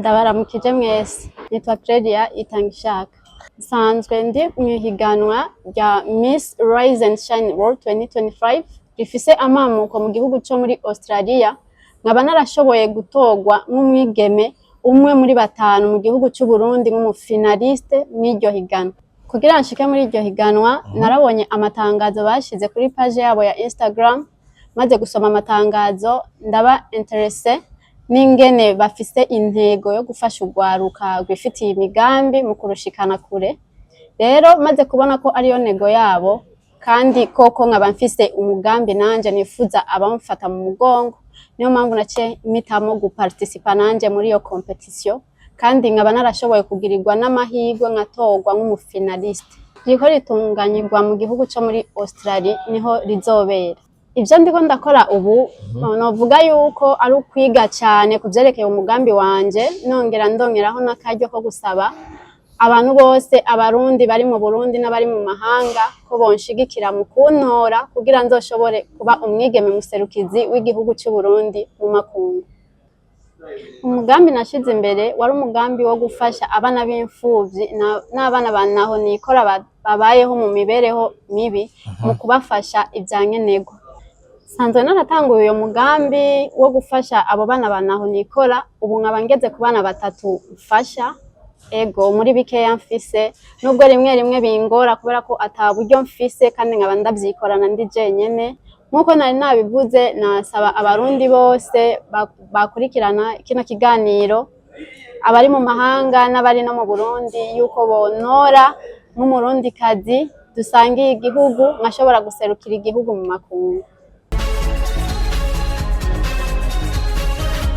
Ndabaramukije mwese. Nitwa Clelia Itangishaka. Nsanzwe ndi mu ihiganwa rya Miss Rise and Shine World 2025 rifise amamuko mu gihugu co muri Australia, nkaba narashoboye gutorwa nk'umwigeme umwe muri batanu mu gihugu c'u Burundi nk'umu finaliste mw'iryo higanwa. Kugira nshike muri iryo higanwa, narabonye amatangazo bashize kuri page yabo ya Instagram. Maze gusoma amatangazo, ndaba intéressée n'ingene bafise intego yo gufasha urwaruka rwifitiye imigambi mu kurushikana kure. Rero maze kubona ko ariyo ntego yabo, kandi koko nkaba mfise umugambi nanje nifuza abamfata mu mugongo, niyo mpamvu naciye mpitamo guparticipa nanje muri iyo compétition, kandi nkaba narashoboye kugirirwa n'amahirwe nkatorwa nk'umu finaliste. Ririko ritunganyirwa mu gihugu co muri Australia, niho rizobera. Ivyo ndiko ndakora ubu, novuga yuko ari ukwiga cane ku vyerekeye umugambi wanje, nongera ndongeraho n'akaryo ko gusaba abantu bose, Abarundi bari mu Burundi n'abari mu mahanga, ko bonshigikira mu kuntora kugira nzoshobore kuba umwigeme muserukizi w'igihugu c'u Burundi mu makungu. Umugambi nashize imbere wari umugambi wo gufasha abana b'imfuvyi n'abana ba ntaho nikora babayeho mu mibereho mibi, mu kubafasha ivya nkenerwa. Sanzwe naratanguye uyo mugambi wo gufasha abo bana ba ntaho nikora, ubu nkaba ngeze ku bana batatu mfasha, ego, muri bikeya mfise, nubwo rimwe rimwe bingora kubera ko ata buryo mfise, kandi nkaba ndavyikorana ndi jenyene. Nk'uko nari nabivuze, nasaba Abarundi bose bakurikirana kino kiganiro, abari mu mahanga n'abari no mu Burundi, yuko bontora nk'Umurundikazi dusangiye igihugu, nkashobora guserukira igihugu mu makungu.